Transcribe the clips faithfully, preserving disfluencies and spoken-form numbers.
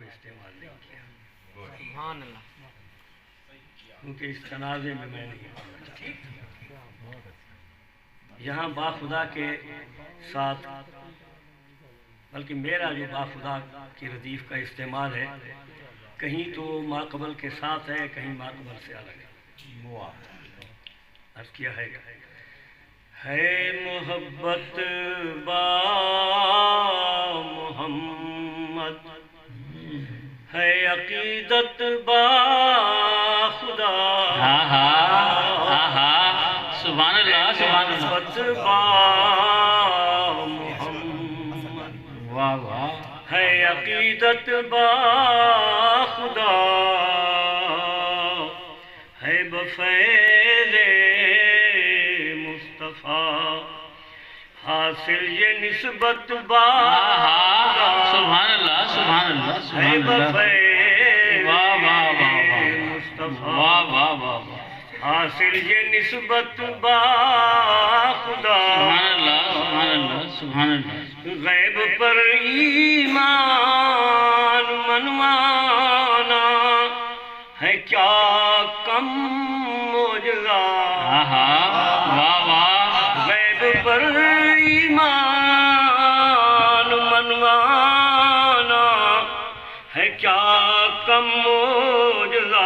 استعمال نہیں کیا۔ سبحان اللہ۔ کیونکہ اس تنازع میں میں نہیں پڑھنا چاہتا۔ یہاں با خدا کے ساتھ، بلکہ میرا جو با خدا کی ردیف کا استعمال ہے، کہیں تو ماقبل کے ساتھ ہے، کہیں ماقبل سے الگ ہے۔ عرض کیا ہے، ہے محبت با محمد، ہے عقیدت با خدا۔ ہاں ہاں، ہاں ہاں، سبحان اللہ، سبحان اللہ۔ محبت با محمد، واہ واہ۔ ہے عقیدت با خدا، ہے بفیض مصطفیٰ حاصل یہ نسبت با۔ آہا، سبحان اللہ، سبحان اللہ، سبحان اللہ۔ بفیض واہ، واہ، واہ، واہ۔ مصطفیٰ واہ، واہ، واہ، واہ۔ حاصل یہ نسبت با خدا۔ سبحان اللہ، سبحان اللہ، سبحان اللہ۔ غیب پر ایمان منوانا ہے کیا کم معجزہ۔ آہا، واہ واہ۔ غیب پر ایمان منوانا ہے کیا کم معجزہ۔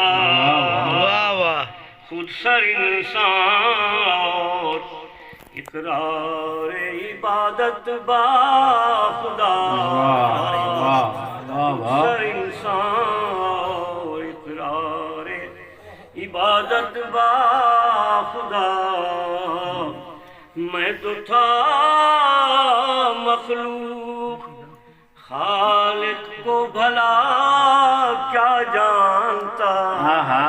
واہ واہ۔ خود سر انسان اور اقرار عبادت با خدا۔ واہ، واہ، واہ، واہ۔ سر انسان اور اقرار عبادت با خدا۔ میں تو تھا مخلوق، خالق کو بھلا کیا جانتا۔ آہا،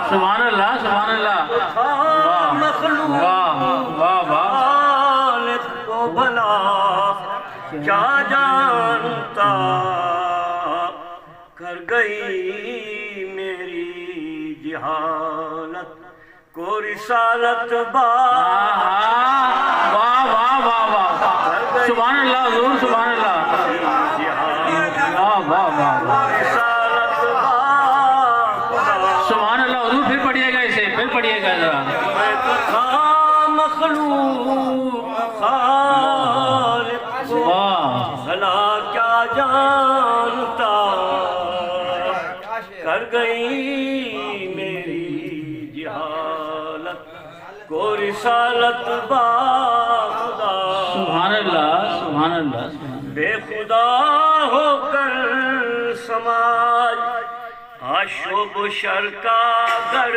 سبحان اللہ، سبحان اللہ۔ واہ، مخلوق واہ، واہ، واہ۔ خالق کو بھلا کیا جانتا۔ کر گئی میری جہالت کو رسالت با۔ واہ، واہ، واہ، واہ، واہ۔ سبحان اللہ حضور، سبحان اللہ۔ واہ، واہ، واہ، واہ۔ رسالت با۔ سبحان اللہ حضور، پھر پڑھیے گا اسے، پھر پڑھیے گا ذرا۔ میں تو تھا مخلوق، خالق کو واہ۔ بھلا کیا جانتا۔ کر گئی میری جہالت کو رسالت با خدا۔ سبحان اللہ، سبحان اللہ، سبحان اللہ۔ بے خدا ہو کر سماج آشوب و شر کا گڑھ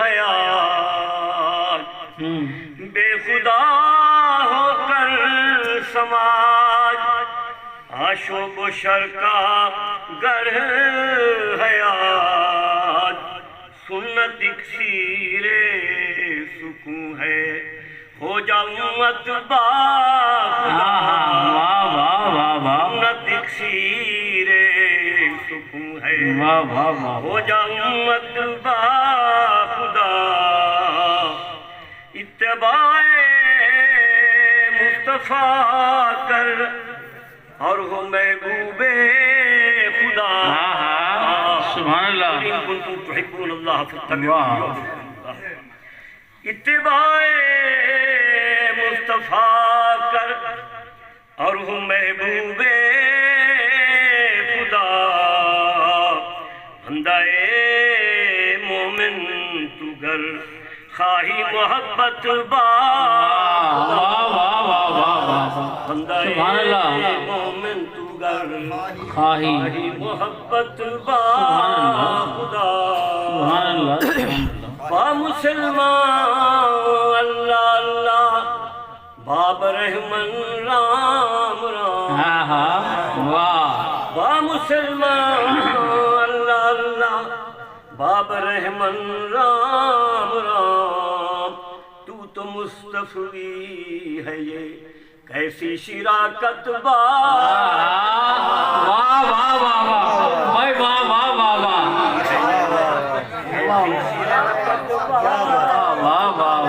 ہے آج۔ ہوں۔ بے خدا ہو کر سماج آشوب و شر کا گڑھ ہے آج۔ سنت اکسیر سکوں ہے، ہو جا امت با خدا۔ ہاں، ہاں، واہ، واہ، واہ، واہ۔ سنت اکسیر سکوں ہے، واہ، واہ، واہ، ہو جا امت با خدا۔ اتباع مصطفیٰ کر اور ہو محبوب خدا۔ ہاں، ہاں، سبحان اللہ۔ ان کنتم تحبون اللہ فاتبعونی واہ۔ یحببکم اللہ۔ اتباع مصطفیٰ کر اور ہو محبوب خدا۔ بندہ مومن تو گر خواہی محبت با۔ واہ، واہ، واہ، واہ، واہ، واہ۔ بندہ سبحان اللہ۔ مومن تو گر خواہی۔ خواہی محبت با سبحان اللہ۔ خدا۔ سبحان اللہ، سبحان اللہ۔ با مسلمان اللہ اللہ، باب رحمن رام رام۔ ہاں، ہاں، واہ۔ با مسلمان اللہ اللہ، باب رحمن رام رام۔ تو تو مصطفی ہے، یہ کیسی شراکت با۔ واہ، واہ، واہ، واہ۔ بھائی، واہ، واہ، واہ، واہ۔ واہ، واہ، واہ، واہ۔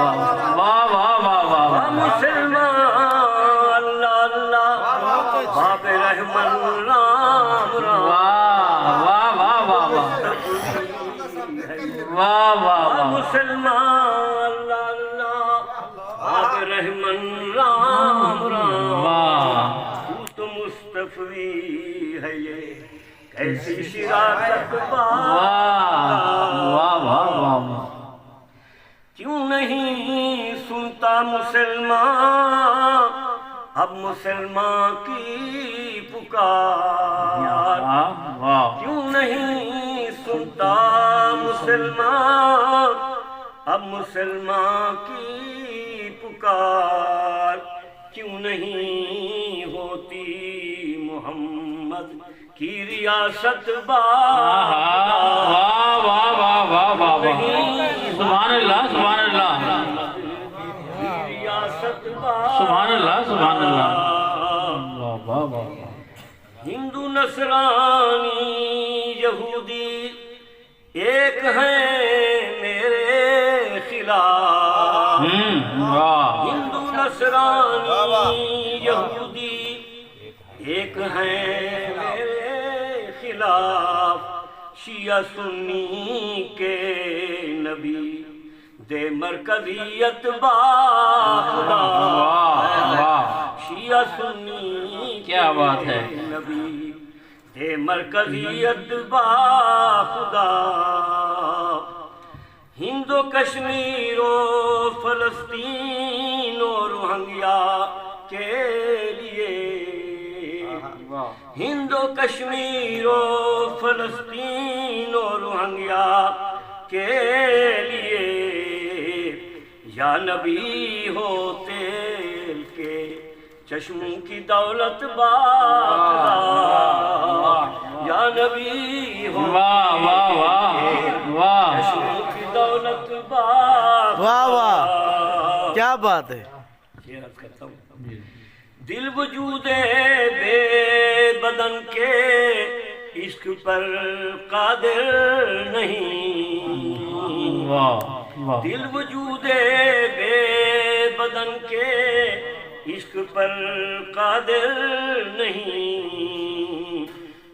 واہ، واہ، واہ، واہ، واہ۔ مسلمان اللہ اللہ، باب رحمن رام رام۔ واہ۔ واہ، واہ، واہ۔ مسلمان اللہ اللہ، آب رحمن رام رام۔ واہ۔ تو تو مصطفی ہے یہ، کیسی شرافت بات۔ واہ، واہ، واہ، واہ، واہ۔ کیوں نہیں سنتا مسلمان اب مسلمان کی پکار؟ واہ، واہ۔ کیوں نہیں سنتا مسلمان اب مسلمان کی پکار؟ کیوں نہیں ہوتی محمد کی ریاست با؟ آہا، واہ، واہ، واہ، واہ، واہ، واہ۔ سبحان اللہ، سبحان اللہ۔ ریاست با۔ سبحان اللہ، سبحان اللہ۔ واہ، واہ، واہ، واہ۔ ہندو نصرانی یہودی ایک ہیں میرے خلاف۔ ہوں، واہ۔ ہندو نصرانی یہودی ایک ہیں میرے خلاف، شیعہ سنی کے نبی دے مرکزیت با خدا۔ واہ، واہ۔ شیعہ سنی کیا بات ہے۔ نبی دے مرکزیت با خدا۔ ہند و کشمیر و فلسطین و روہنگیا کے لیے، واہ۔ ہند و کشمیر و فلسطین و روہنگیا کے لیے، یا نبی ہو تیل کے چشموں کی دولت با خدا۔ واہ، واہ، واہ۔ یا نبی ہو، واہ، واہ، واہ، واہ۔ چشموں کی دولت با خدا۔ واہ، واہ۔ کیا بات ہے۔ یہ عرض کرتا ہوں۔ جی۔ دل وجود بے بدن کے عشق پر قادر نہیں۔ واہ، واہ۔ دل وجود بے بدن کے عشق پر قادر نہیں۔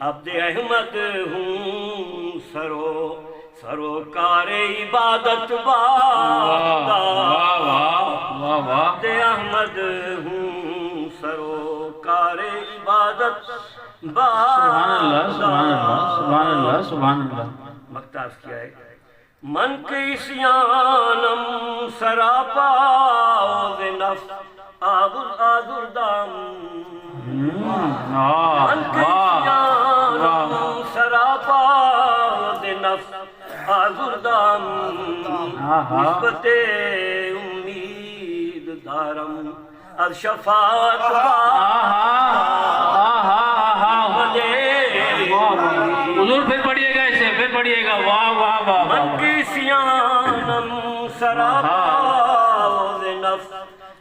عبد احمد ہوں سرو، سروکار عبادت با خدا۔ واہ، واہ، واہ، واہ۔ عبد احمد ہوں سروکار عبادت با خدا۔ سبحان اللہ، سبحان اللہ، سبحان اللہ، سبحان اللہ۔ مقطع عرض کیا ہے؟ من کہ عصیانم سراپا ز نفس آزر-، آزردم۔ ہوں، واہ، من کہ واہ، عصیانم واہ۔ سراپا ز نفس آزردم۔ آہا۔ نسبت امید دارم از شفاعت با۔ آہا، آہا، آہا۔ واہ، واہ۔ حضور پھر پڑھیے گا اسے، پھر پڑھیے گا۔ واہ، واہ، واہ، واہ، من واہ۔ کہ عصیانم سراپا آہا۔ ز نفس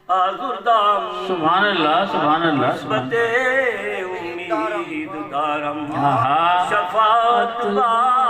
آزردم۔ سبحان اللہ، سبحان اللہ، سبحان نسبت اللہ۔ امید دارم آہا۔ شفاعت با